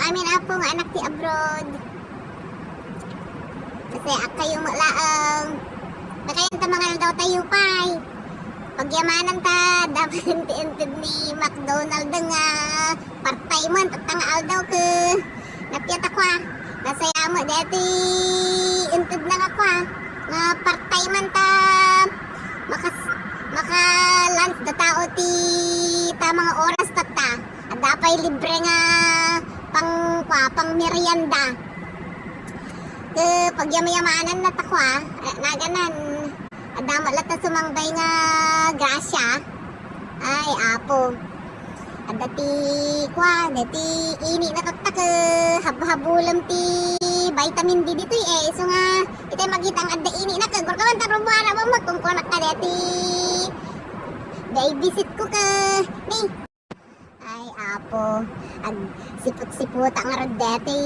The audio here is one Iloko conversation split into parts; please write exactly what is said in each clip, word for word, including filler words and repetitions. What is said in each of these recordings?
amin, Apo, nga anak ti abroad. Kasi akayo met laeng. Nakayon ta mangaldaw tayo pay. Pagyamanan ta, dapat ti inted ni McDonald nga part-time man, tatta nga aldaw ket napiat a kua. Nasaya met deti inted na nga kua. Nga part-time man ta makas-, maka-lunch da tao ti ta mga oras tatta. Adda pay libre nga pang, kua, pang merienda. Ket pagyamayamananna ta kua, eh, naganan. Adda met latta sumangbay nga grasya. Ay, Apo. Adda ti, kua, adda ti ini na tatta ket habhabulem ti vitamin D ditoy, eh. Isu nga, itay makita nga adda ini na ket, gurkawan ta rubuana mo, kung kunak ka deti. Babysit ko ket, ni. Ay, Apo, agsiput-siputa ngarud deti,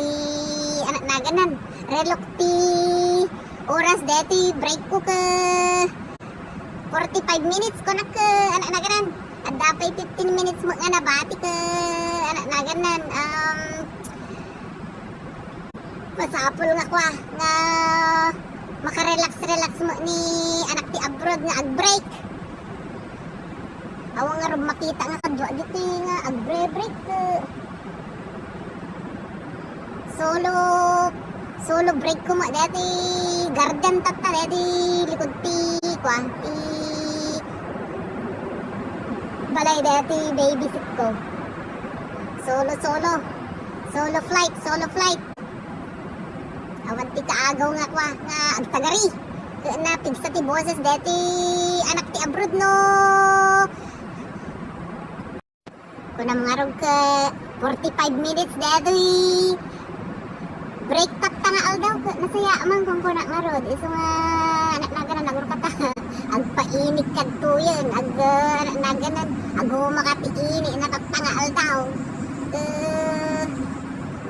anak naganan, relok ti oras deti break ko ket forty-five minutes ko nak, anak naganan. Adda pay fifteen minutes met nga nabati ket, anak naganan. Um, Masapul nga kua, nga makarelax-relax met ni anak ti abroad nga ag-break. Awan ngarud makita nga kadua ditoy nga agbre-break. Solo, solo break ko met deti garden tatta deti likod ti kua, ti balay deti babysit ko. Solo, solo. Solo flight, solo flight. Awan ti kaagaw nga kua, nga agtagari. Ket napigsa ti boses deti anak ti abroad no. Kunam ngarud ket forty-five minutes detoy break tatta nga aldaw ket nasaya man kunkuna ngarud. Isu nga anak naganan, nagurkata. Agpainik kadtoyen, ag-, anak naganan, aguma ka ti ini na tatta nga aldaw. Eh,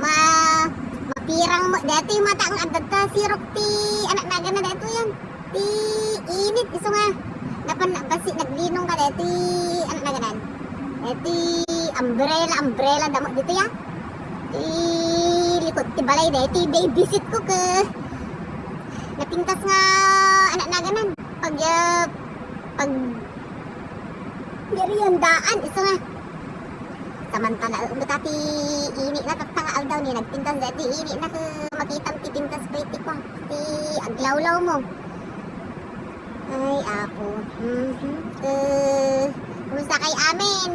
ma-, mapirang mo, deti mata nga adda ta sirok ti anak naganan detoyen. Ti init, isu nga, napan, basi naglinong ka deti, anak naganan. Deti umbrella, umbrella, damo ditoy, ah. Ti likod ti balay deti, babysit ko ket napintas nga, anak naganan. Pag, ah, pag meriendaan, isu nga. Samantala, umita ti ini na tatta nga aldaw ni nagpintas deti ini na ket makitam ti pintas pay ti kua, ti aglawlaw mo. Ay, Apo. Mhm. Eh, kumusta kay amin?